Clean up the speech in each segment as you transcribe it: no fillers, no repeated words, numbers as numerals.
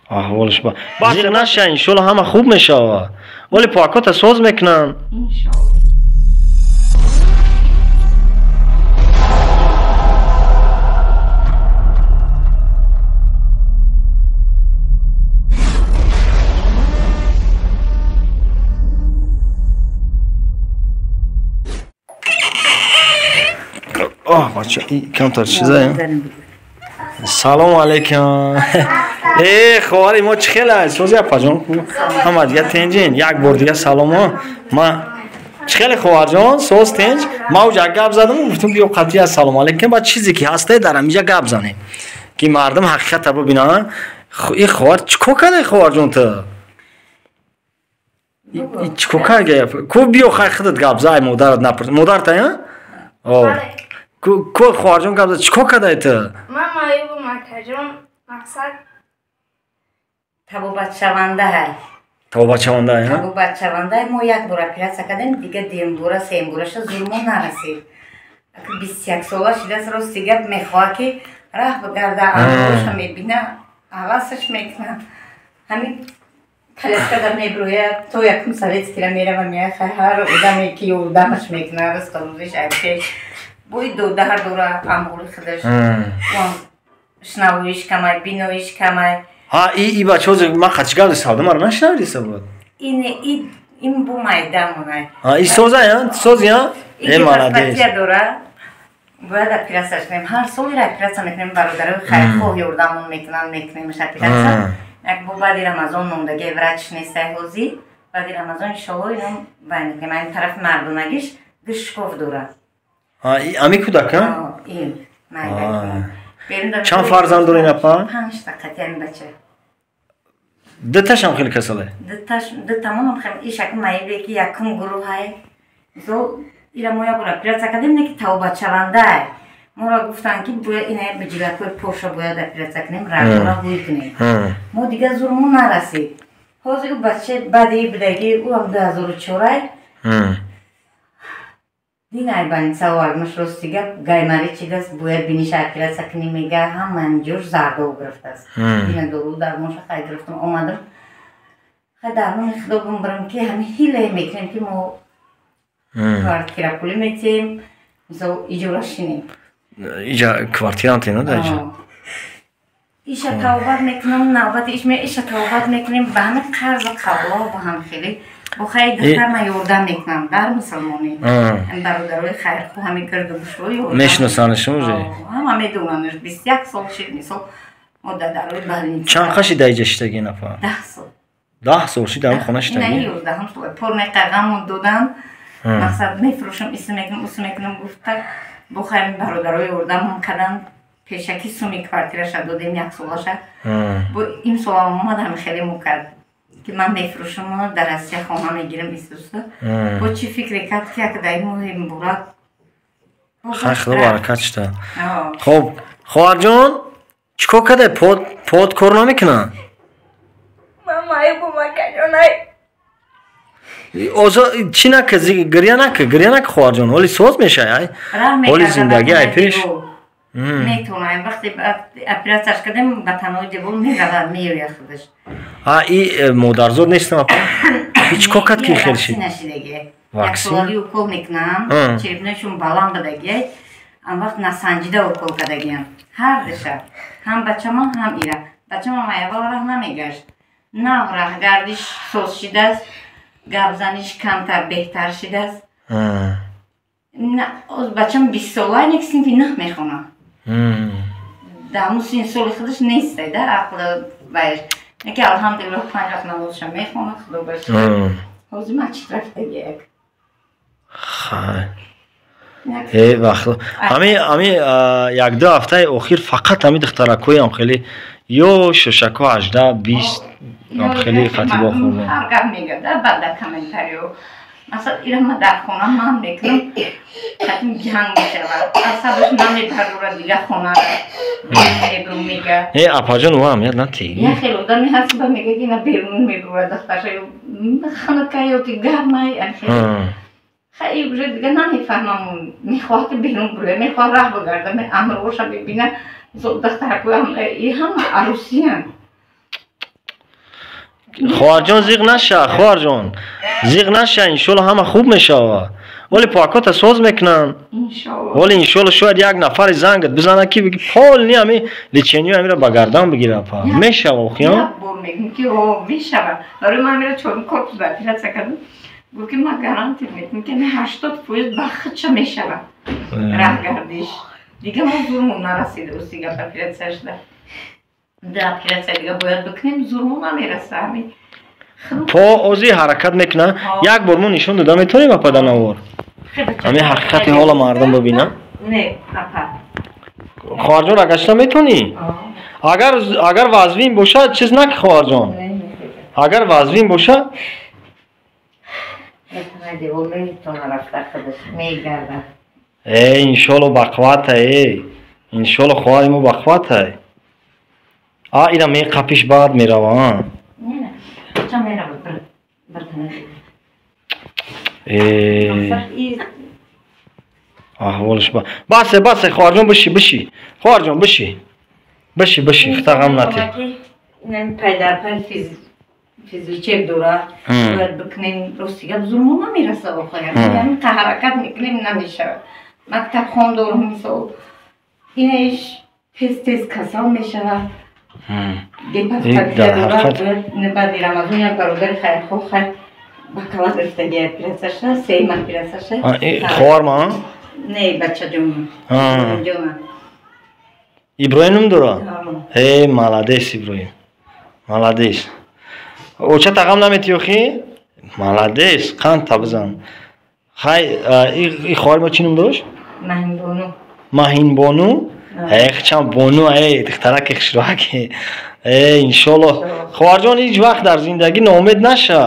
Аҳволаш ба зиқ наша, иншоалло ҳама хуб мешавад. Вале поакота соз мекунанд. Иншоалло. Оҳ, бача, камтар чиза. Салому алейкум. Э, хоҳари мо чӣ хел аст? Сози апаҷон ҳама дига тенҷин. Як бор дига саломо. Ма чӣ хеле хоҳарҷон, соз тенҷ? Ма уҷа гап задам, гуфтам биё қатъи ассалому алейкум, ба чизе ки ҳасте дар ҳамиҷа гап занем, ки мардум ҳақиқата бибинанд. И хоҳар чӣ кор кардаи хоҳарҷон ту? Чӣ кор карда? Ку биё хай худат гап зай, модарат напурс. Модарта, я? О. Ку хоҳарҷон гап зад, чӣ кор кардаи ту? Ман маъюбам, акаҷон, мақсад табобатшаванда ҳай. Табобатшаванда ҳай? Табобатшаванда. Мо як бор оператсия кардем, дига дуюмбора, сеюмбораша зурмо нарасид. 21 сола шидааст, рости гап мехоҳад ки раҳ бигарда, амроша мебина, ҳавасаш мекунад. Ҳамин коляскада меброяд, то якум советскира мерава, меяд, ҳар одаме ки ёрдамаш мекунад, ризқу рӯзиш айпеш. Бои додаҳар дора амғули худаш. Шунавоиш камай, биноиш камай. Ҳа, и бача ҳозир ман қачи гап савда маро нашунавиди буд. Ин ин бу майдамонай. Ҳа, и соза, я? Сози, я? Э, молодец. Дора. Бояд оператсия кунем. Ҳар сол ира оператсия мекунем, бародарои хайрхоҳ ёрдамон мекунанд, мекунемаш оператсия. Як бо баъди Рамазон мондаги врач нестай ҳозир. Баъди Рамазон иншоалло инам вай мекунем. Айн тарафи мардонагиш гӯшков дора. Ҳа, ами кӯдак, ҳа? Ин майда. Чанд фарзанд дорин, апа? 5 та қатъиян бача. Дуташам хеле касале? Дутамонам хеле ишак маибе ки якум гурӯҳай. Мисол, ира мо як бор оператсия кардем, не ки тавбатшавандай. Моро гуфтанд ки бояд ина биҷилакҳои поша бояд оператсия кунем, рагҳоро ҳуй кунем. Мо дига зурмо нарасид. Ҳозир ӯ бача баъди бидаги ӯ ҳам 2004-ай. Динай больница овардмаш, рости гап гаймари чидаст, бояд биниша оператсия кунӣ мега, ҳамаи ҷош зардоб гирифтааст. Дина дору дармонша хай гирифтам, омадам. Хай дармони худо бумбарам ки ҳами ҳилае мекунем ки мо квартира пулӣ метиҳем, мисол иҷора шинем. Иҷа квартира антена да иҷа? Иша тавбат мекунам, навбати иш ме иша тавбат мекунем, ба ҳами қарзу қабло ба ҳам хеле. Бо хайр духтар ман ёрдам мекунам дар мусулмонӣ. Бародарои хайрхоҳ ҳамин гирду гӯшҳо ёрдам. Мешиносанашон уже? Ҳама медонанд. 21 сол шид, мисол мо дарои больница. Чанд қаши дар иҷа шидаги нафар? 10 сол. 10 сол шид дар хона шидаги? Ина 11 сол. Пор меқағамон доданд. Мақсад мефурӯшам, исм мекунам, усм мекунам гуфта. Бо хайр бародарои ёрдамон карданд. Пешаки суми квартираша додем як солаша. Бо ин солам омад ҳами хеле мо кард. Ки ман мефурӯшам, дар Россия хона мегирам исуса. Бо чӣ фикре кард ки як дар ин моҳи муборак. Хай худо баракат шуда. Хоб, хоҳарҷон, чӣ кор карда? Под кор намекунад? Ман маъюбам, акаҷонай. Озо чӣ нака, гиря нака, гиря нака хоҳарҷон, ҳоли соз мешавай, ай? Ҳоли зиндагӣ ай пеш. Метавонам, вақте оператсияш кардем, ба танои девор меравад, меояд худаш. А и модарзод нестам апа? Ҳеҷ кор кард ки хел шид? Ваксина? Яксолагӣ укол мекунам, черепнаашон баланд будаги, он вақт насанҷида укол кардагиам. Ҳар душа, ҳам бачамон, ҳам ира. Бачамон аввал раҳ намегашт. Нав раҳгардиш соз шидааст, гапзаниш камтар беҳтар шидааст. Бачам 20 сола, як синфи 9 мехонад. Дар ҳамун синни соли худаш нестай да ақли вайш. Яке алҳамдулиллоҳ 5 вақт намозша мехонад, худо ба шукр. Ҳозир масҷид рафтаги як. Хай. Э, вақт. Ҳами як-ду ҳафтаи охир фақат ҳами духтаракҳоям хеле ё шошако 18, 20 ам хеле қатибо хӯрдем. Ҳар гап мегӯяд да баъд дар комментарио. Масалан, ира ман дар хона ман мекунам, қатим ҷанг мешавад. Асабаш намебардорад дига хонаро. Берун мега. Э, апаҷон, ӯ аҳамият натӣ. Як хел одаме ҳаст, ба мега ки ина берун мебурад духтарша, ё ханака ё ки гармай, хай уже дига намефаҳмам. Мехоҳад ки берун бурояд, мехоҳад раҳ бигарда, амрҳоша бибина. Мисол духтаракоям и ҳама арӯсиянд. Хоҳарҷон, зиқ наша, хоҳарҷон, зиқ наша, иншолло ҳама хуб мешава. Вале покота соз мекунанд. Вале иншолло шояд як нафари зангат бизанад, ки биги полный ами лечение амира ба гардан бигира, па. Мешава охиён? Як бор мегӯм, ки о мешава. Барои ман амира чорум корпус ба оператсия кардам. Гуфт, ки ман гарантия метам, ки 80% ба худша мешава раҳгардиш. Дига мо зурмон нарасида, рости гап, оператсия шуда. Да оператсия дига бояд бикунем, зурмон намераса ами. По ози ҳаракат мекунад. Як бор мо нишон дода метавонем, апа, дар навор? Ами ҳақиқати ҳола мардум бибинам. Не, апа. Хоҳарҷон, рагашта метавонӣ? Агар вазвин бошад, чиз наки, хоҳарҷон. Агар вазвин бошад. Э, иншолло бақуввата, э. Иншолло хоҳари мо бақуввата. А, ира меқапиш, баъд мерава. Э. Аҳволиш ба. Басе, басе, хоҳарҷон, биши, биши. Хоҳарҷон, биши. Биши, биши, хита ғам натӣ. Пайдарпай физлечеб дора, бояд бикунем, рости гап, зурмо намераса охоям. Яъне ҳаракат мекунем, намешавад. Мактабхон дорум, мисол. Инаш тез тез касал мешавад. Баъди Рамазон як бародари хайрхоҳ хайр ба кала гирифтаги оператсияша, сеюм оператсияша. Хоҳар ма? Не, бачаҷонам. Иброҳим ном дора? Э, молодец, Иброҳим. Молодец. Оча тағам наметӣ охи? Молодец, қанд бизан. Хай, и хоҳари мо чӣ ном дошт? Маҳинбону. Маҳинбону? Эх, чанд бону, э, духтараки хушроаки. Э, иншолло. Хоҳарҷон, ҳеҷ вақт дар зиндагӣ ноумед наша.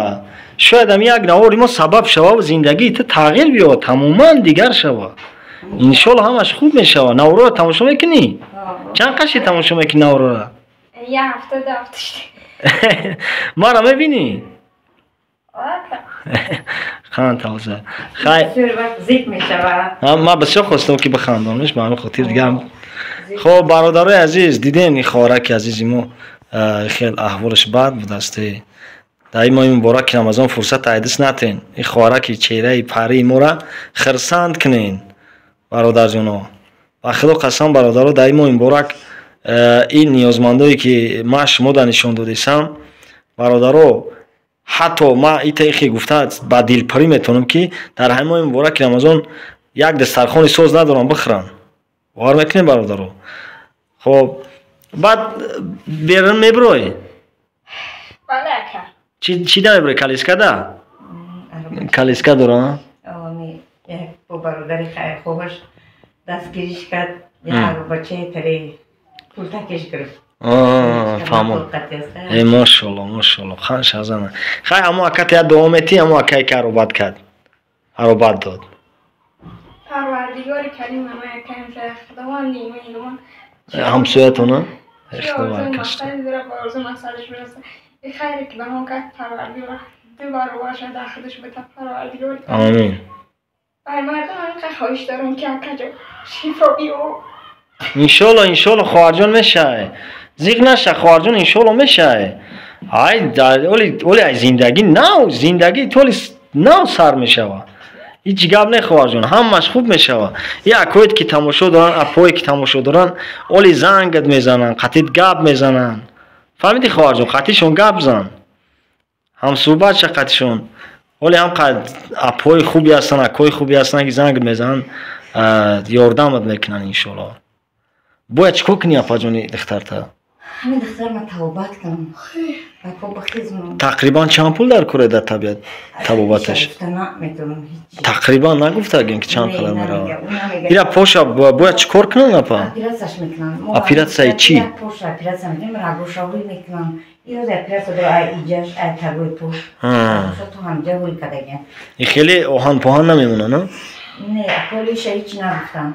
Шояд ами як навори мо сабаб шава, зиндагии ту тағйир биёбад, тамоман дигар шава. Иншолло ҳамаш хуб мешава. Наворро тамошо мекунӣ? Чанд қаши тамошо мекунӣ наворро? Як ҳафта, ду ҳафта. Мара мебинӣ? Хан тавза. Хай. Зиқ мешава. Ман бисёр хостам, ки бихандонаш, ба ҳамин хотир дига. Хоб, бародарои азиз, дидем, ин хоҳараки азизи мо хел аҳволаш бад будааст. Дар ин моҳи мубораки Рамазон фурсат айдис натен. Ин хоҳараки чеҳраи парии моро хирсанд кунен, бародарҷоно. Ба Худо қасам, бародаро, дар ин моҳи муборак ин ниёзмандое, ки ман шумода нишон додесам, бародаро, ҳатто ман итаихе гуфта ба дилпурӣ метавонам, ки дар ҳамин моҳи мубораки Рамазон як дастархони соз надорам бихӯрам. Бовар мекунем, бародаро? Хоб, баъд берун мебирой? Бале, ака. Чӣ да мебирой? Калиска да? Калиска дора? Як бо бародари хайрхоҳаш дастгириш кард, як бачаи тари пултакеш гирифт. Фаҳмон. Э, мошалло, мошалло, хан шазана. Хай, ҳамо аката як дуо метӣ, ҳамо акае ки аробат кард, аробат дод. Парвардигори карим, ама якаем Худованд меҳрубон. Ҳамсоятона? Ба орзу мақсадаш бираса. И хайре ки ба мо кард, Парвардигор ду баробар шуда худаш бита, Парвардигор. Амин. Бар мардум ҳамин хоҳиш дорам, ки акаҷо шифо биё. Иншолло, иншолло, хоҳарҷон, мешавад. Зиқ наша, хоҳарҷон, иншолло мешавад. Ай, оли ай зиндагӣ нав, зиндагӣ толи нав сар мешавад. Ҳеҷ гап не, хоҳарҷон, ҳамаш хуб мешавад. И акоед, ки тамошо доранд, апое, ки тамошо доранд, оли зангат мезананд, қатит гап мезананд. Фаҳмидӣ, хоҳарҷон? Қатишон гап зан, ҳамсӯҳбат ша қатишон. Оли ҳам апои хуби ҳастанд, акои хуби ҳастанд, ки занг мезананд, ёрдамат мекунанд, иншолло. Бояд чӣ кор кунӣ, апаҷони, духтарта? Ҳамин духтар ма тавбат кунам. Тақрибан чанд пул дар кора дар табиат табобаташ? Тақрибан нагуфтагем, ки чанд қадар меравад. Ира поша бояд чӣ кор кунанд, апа? Оператсияи чӣ? Поша оператсия мекунем, рагошавӣ мекунам. Ироз оператсия дора, ай иҷаш, ай тагои пош. То ҳамҷа ҳуй кардагиям. И хеле оҳан поҳан намемонад, на? Не, аколиша ҳеч нагуфтам.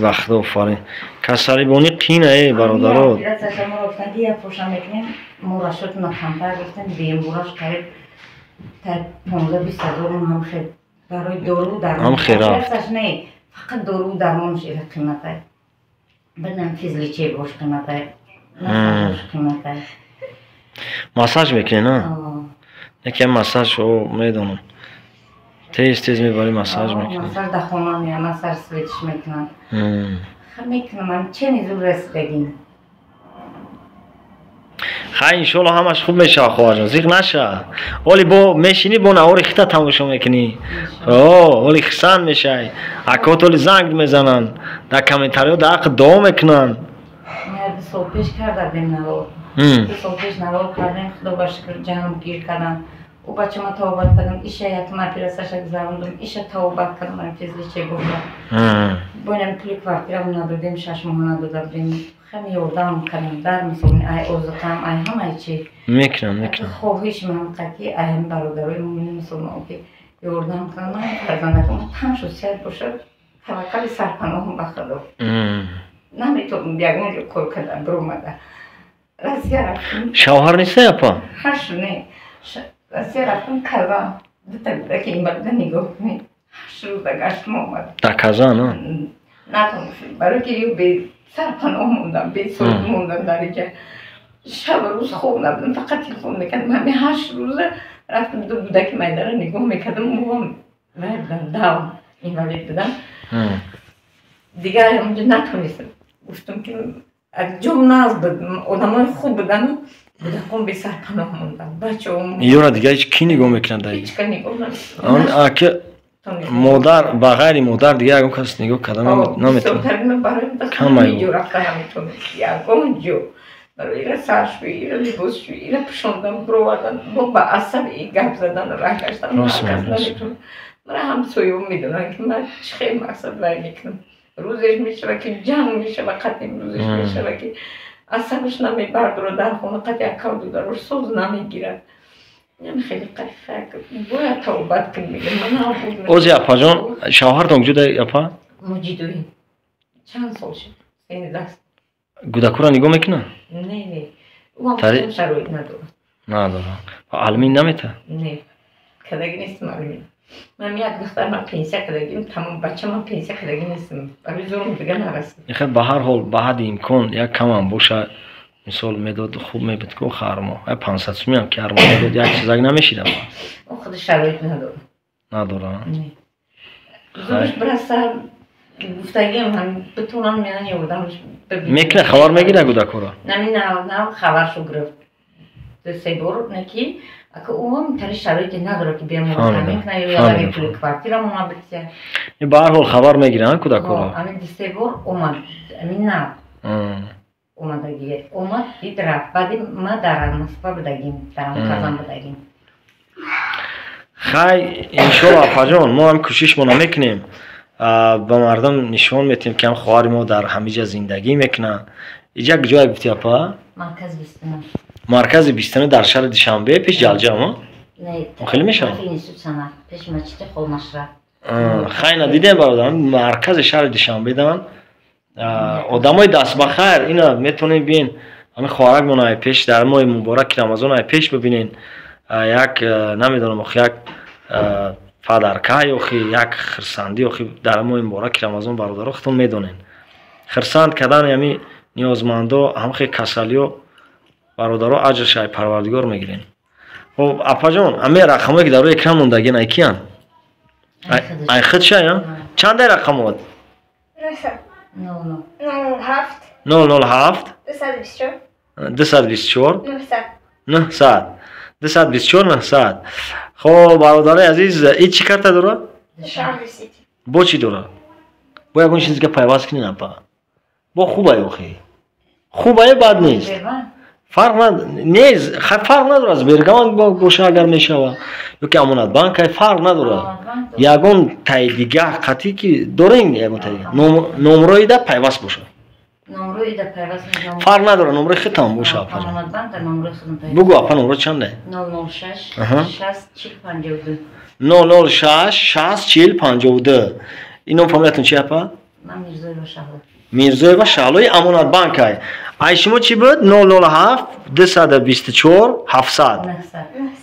Вақт офарин. Касалибонӣ қина, э, бародаро. Оператсияша моро гуфтанд, ки як поша мекунем, мо расчётона камтар гуфтем, бембораш қариб 15-20 ҳазор, он ҳам хел барои дору дар ҳам хел рафт. Не, Фақат дору дармонаш ира қиматай. Баъдам физлечебош қиматай. Массажош қиматай. Массаж мекунӣ, на? Яке массаж о медонам. Тез тез мебарӣ массаж мекунӣ. Массаж дар хона меям, массаж светиш мекунам. Мекунам, чени зур расидагим. Хай, иншоалло ҳамаш хуб мешавад, хоҳарҷон, зиқ наша. Оли бо мешинӣ, бо навори хита тамошо мекунӣ. О, оли хисанд мешавӣ. Акот оли занг мезананд. Дар комментариҳо дар ҳаққи дуо мекунанд. Ду сол пеш кардадем навор. 2 сол пеш навор кардем, худо ба шукр ҷамъ гир кардам. Ӯ бачама тавбат кардам, иша якум операцияша гузарондум, иша тавбат кардам, ам физлечебоша. Боинам пули квартирамо надодем, 6 моҳ надода будем. Хами ёрдам кардам, дар мисол ай озуқам, ай ҳамаи чи. Мекунам, мекунам. Хоҳиш ман ки ай ҳами бародарои муъмини мусулмон ки ёрдам кунам, ман фарзандакам тан шуд, сиҳат бошад, таваккали сарпаноҳам ба Худо. Наметавонам ягон ҷо кор кардан, биромада. Россия рафтам. Шавҳар неста, апа? Ҳаш не. Россия рафтам Казан. Дута кӯдаки инвалида нигоҳ кунед. 8 рӯза гаштам омадам. Дар Казан, а? Натонистам. Барои ки ё бе сарпаноҳ мондам, бе соз мондам дар инҷа. Шаб рӯз хоб набудам, фақат телефон мекардам. Ҳамин 8 рӯза рафтам ду кӯдаки майдара нигоҳ мекардам, ӯам вай будам, дав инвалид будам. Дигар ҳамонҷо натонистам. Гуфтам ки ҷом наз буд, одамои хуб будану кӯдакон бесарпаноҳ монданд. Бачаҳом Ёра дигар ҳеҷ кӣ нигоҳ мекунад дар ҳеҷ ка нигоҳ намекунад. Ки модар, ба ғайри модар дигар ягон кас нигоҳ карда наметавонад. Барои ҷо рафта наметавонад. Ягон ҷо. Барои ира саршӯӣ, ира либосшӯӣ, ира пӯшондан, бировардан, бо ба асаби гап задан, раҳ гаштан кас наметавонад. Мара ҳамсоём медонанд ки ман чӣ хел мақсад вай мекунам. Рӯзеш мешава ки ҷанг мешава қатъи, рӯзеш мешава ки асабаш намебардорад, дар хона қатъи акав дударош соз намегирад. Ям хеле қайфак бояд тавбат кунем, мегӯям ман ҳам. Ози апаҷон, шавҳартон куҷо дай, апа? Муҷидои. Чанд сол шуд? 13. Кӯдакура нигоҳ мекунад? Не, не. Ӯ ҳам шароит надорад. Надорад. Алмин намета? Не. Кадаги нестам алмин. Ман як духтар ман пенсия кардагим, тамом бача ман пенсия кардаги нестам. Барои зурум дига нарасид. Ихе ба ҳар ҳол ба ҳадди имкон як камам боша, мисол медод, хуб мебуд ку ҳар моҳ. Як 500 сумиам ки ҳар моҳ медод, як чизак намешидам. Ӯ худи шароит надорад. Надорад? Не. Зурш бираса гуфтагиам ҳам битонам меан ёрдамш мекунад, хабар мегирад кӯдакҳоро? Нами нав нав хабаршо гирифт. 2-3 бор неки ака ӯ ҳам тари шароите надорад ки бемор таъмин кунад ё ягон пули квартирамона бития. Ба ҳар ҳол хабар мегиранд кӯдакҳоро? Ами 2-3 бор омад, ами нав омадагӣ омад, дид, рафт. Баъди ма дар Москва будагим, дар Казан будагим. Хай, иншоалло апаҷон, мо ҳам кӯшишмона мекунем, ба мардум нишон метиҳем ки ҳам хоҳари мо дар ҳамиҷа зиндагӣ мекунад. Иҷа ҷое гуфти, апа? Маркази 29. Маркази 29 дар шаҳри Душанбе, пеш Ҷалҷам, хеле мешавад? Пеш масҷиди Холмашраб. Хай, надидем, бародарам, маркази шаҳри Душанбедан. Одамои дастбахайр ина метавонед биен, ҳамин хоҳаракмон ай пеш дар моҳи мубораки Рамазон ай пеш бибинен. Як намедонам, охи як падарка охи як хирсандӣ охи дар моҳи мубораки Рамазон, бародаро, худтон медонен. Хирсанд кардани ҳами ниёзмандо, ҳамхе касалиё, бародаро, аҷрша ай Парвардигор мегирен. Хоб, апаҷон, ҳамин рақамое ки дар рӯи экран мондагин ай киян? Ай худша, чандай рақамот? 007 007 224 224 900 900 224 900. Хоб, бародарои азиз, и чӣ карта дора? Бо чӣ дора? Бо ягон чиз дига пайваст кунин, апа. Бо хубай охи. Хубае, бад нест. Фарқ нест, фарқ надорад, Сбербанк боша агар мешава ё ки Амонатбанк, фарқ надорад. Ягон таи дига қатӣ ки дорем, ягон таи номроида пайваст боша. Фарқ надорад, номрои худтам боша, апа. Бугӯ, апа, номро чанде? 006 60 40 52. 006 60 40 52. Ин ном фамилиятон чи, апа? Ман Мирзоева Шаҳло. Мирзоева Шаҳлои Амонатбанк ай. Ай шумо чӣ буд? 007 224 700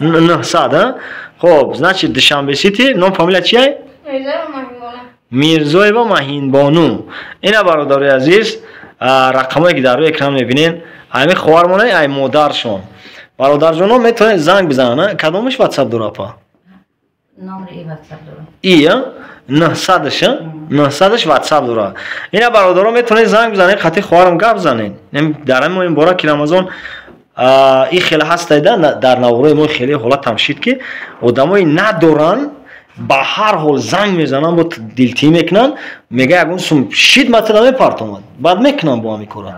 900. Хоб, значит, Душанбе Сити, ном фамилия чи ай? Мирзоева Маҳинбону. Ина бародарои азиз, рақамое ки дар рӯи экран мебинен, ҳамин хоҳармона, ай модаршон. Бародарҷоно метавонед занг бизананд. Кадомаш WhatsApp дора, апа? Номери и WhatsApp дора. И, 900-ш, 900-ш WhatsApp дора. Ина бародаро метавонед занг бизанед, қати хоҳарам гап занед. Дар ҳамин моҳи мубораки Рамазон ин хеле ҳастайда, дар наворои мо хеле ҳолатам шид, ки одамое надоранд, ба ҳар ҳол занг мезананд, бо дилтӣ мекунанд, мега ягон сум шид матра мепартомад, баъд мекунанд бо ҳамин кора.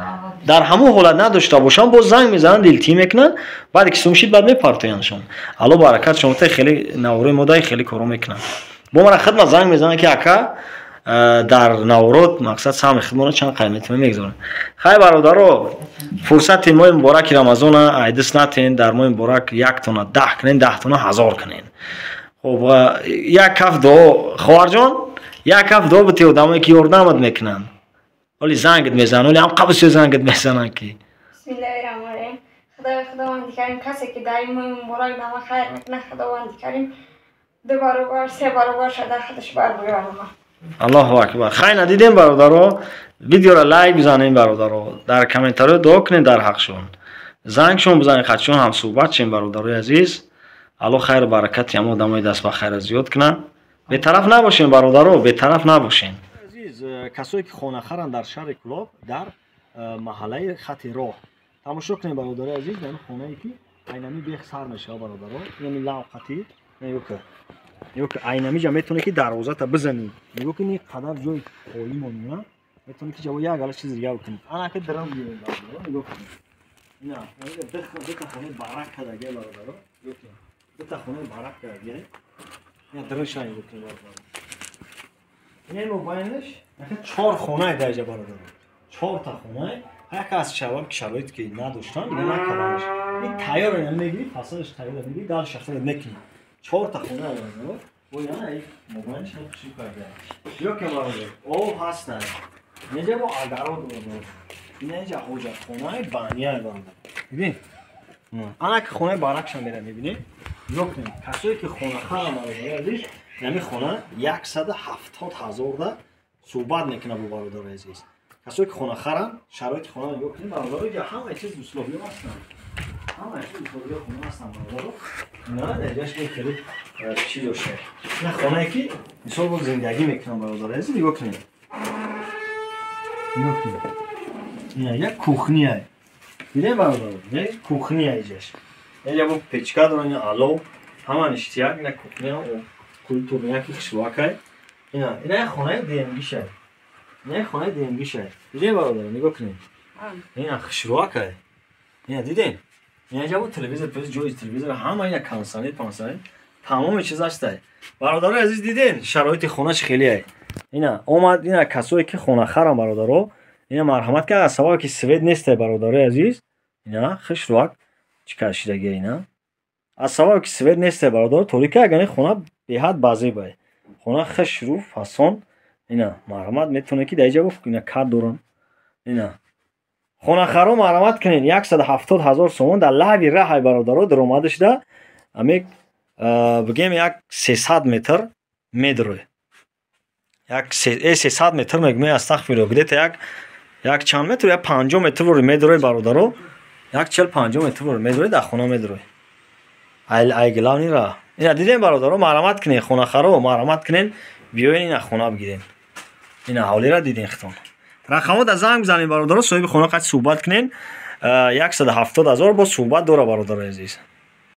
Дар ҳамон ҳолат надошта бошанд, боз занг мезананд, дилтӣ мекунанд, баъде ки сум шид, баъд мепартояндшон. Алло баракат шумо, хеле наворои модай хеле коро мекунанд. Бо мара хидмат занг мезананд, ки ака, дар наворот мақсад саҳми хидматро чанд қай метавонем мегузорем. Хай бародаро, фурсати моҳи мубораки Рамазона айдис натен, дар моҳи муборак як тона 10 кунен, 10 тона 1000 кунен. Хоб, як каф дуо, хоҳарҷон, як каф дуо бити одамое ки ёрдамат мекунанд. Ҳоли зангит мезананд, ҳоли ҳам қабсиё зангит мезананд ки. Бисмиллаҳи раҳмони раҳим. Худои Худованди Карим, касе ки дар ин моҳи муборак дама хайр мекунад, Худованди Карим 2 баробар, 3 баробар шуда худаш барбиёрад. Аллоҳу акбар. Хай надидем бародаро, видеоро лайк бизанем бародаро, дар комментариё дуо кунед дар ҳақшон. Зангшон бизанед, хатшон ҳам суҳбат шем бародарои азиз. Аллоҳ хайру баракати ҳама одамои даст ба хайра зиёд кунад. Бетараф набошем бародаро, бетараф набошем. Азиз, касое ки хонахаранд дар шаҳри Кӯлоб, дар маҳаллаи хати роҳ. Тамошо кунед бародарои азиз, дар хонае ки айнами бех сар мешавад бародаро, яъне лавқати, нигоҳ ки айнамиҷа метавонӣ ки дарвозата бизанӣ. Нигоҳ кунӣ қадар ҷои холӣ монӣ, метавонӣ ки ҷаво як гала чиз дига бикунӣ. Ана ки драм гирем бародаро, нигоҳ кунед. Ина, дута хонаи барак кардагия бародаро, нигоҳ кунед. Дута хонаи барак кардагия. Ина драшна нигоҳ кунед бародаро. Ина мобайлаш, 4 хонаи дар ҷа бародаро. 4 та хонаи, ҳар аз шабаб ки шароит ки надоштан, дига накарданаш. Ин тайёр ина мегирӣ, фасадаш тайёр мегирӣ, дарша худат мекунӣ. 4 та хона бародаро. Бо яна ин мобайлаш ҳам хуши карда. Ё ки бародаро, об ҳаста. Неҷа бо агарот бародаро. Ина инҷа ҳоҷатхонаи баня бародаро. Бибин. Ана ки хонаи баракшам мера мебинӣ. Нигоҳ кунед, касое ки хонахарам бародари азиз, ҳамин хона 170 000 да суҳбат мекунад бо бародари азиз. Касое ки хонахарам, шароити хона нигоҳ кунед бародаро, инҷа ҳамаи чиз условиё ҳастанд. Ҳамаи чиз условиё хона ҳастанд бародаро. На, дар ҷаш хеле чӣ дошта. Ина хонае ки мисол бо зиндагӣ мекунанд бародари азиз, нигоҳ кунед. Нигоҳ кунед. Ина як кухния. Дидем бародаро, як кухния иҷаш. Инҷа бо печка доран, ина алов, ҳама ништияк, ина кухния, культурния ки хушвакай. Ина, ина як хонаи ДМГ-шай. Ина як хонаи ДМГ-шай. Дидем бародаро, нигоҳ кунед. Ина хушвакай. Ина дидем? Ина ҷа бо телевизор, пеш ҷои телевизор, ҳама ина консонер, пансонер, тамоми чиз ҳастай. Бародарои азиз, дидем шароити хонаш хеле ай. Ина омад, ина касое ки хонахарам бародаро, ина марҳамат ки аз сабабе ки свет нестай бародарои азиз, ина хушрӯак чӣ кашидагия ина. Аз сабабе ки свет нестай бародаро, торика, агар ин хона беҳад базебай. Хона хушрӯ фасон, ина марҳамат метавонед ки дар инҷа гуфт ина кад дорам. Ина хонахаро марҳамат кунед, 170 000 сомон дар лави раҳай бародаро даромада шуда, ами бигем як 300 метр медрой. Як 300 метр мегӯем, астағфируллоҳ, где-то як чанд метр, як 50 метр вори медрой бародаро, як 40-50 метр вори медрой, дар хона медрой. Ай главный ра. Ина дидем бародаро, марҳамат кунед, хонахаро марҳамат кунед, биёед ина хона бигирем. Ина ҳавлиро дидем хитон. Рақамҳо дар занг бизанед бародаро, соҳиби хона қати суҳбат кунед. 170 000 бо суҳбат дора бародарои азиз.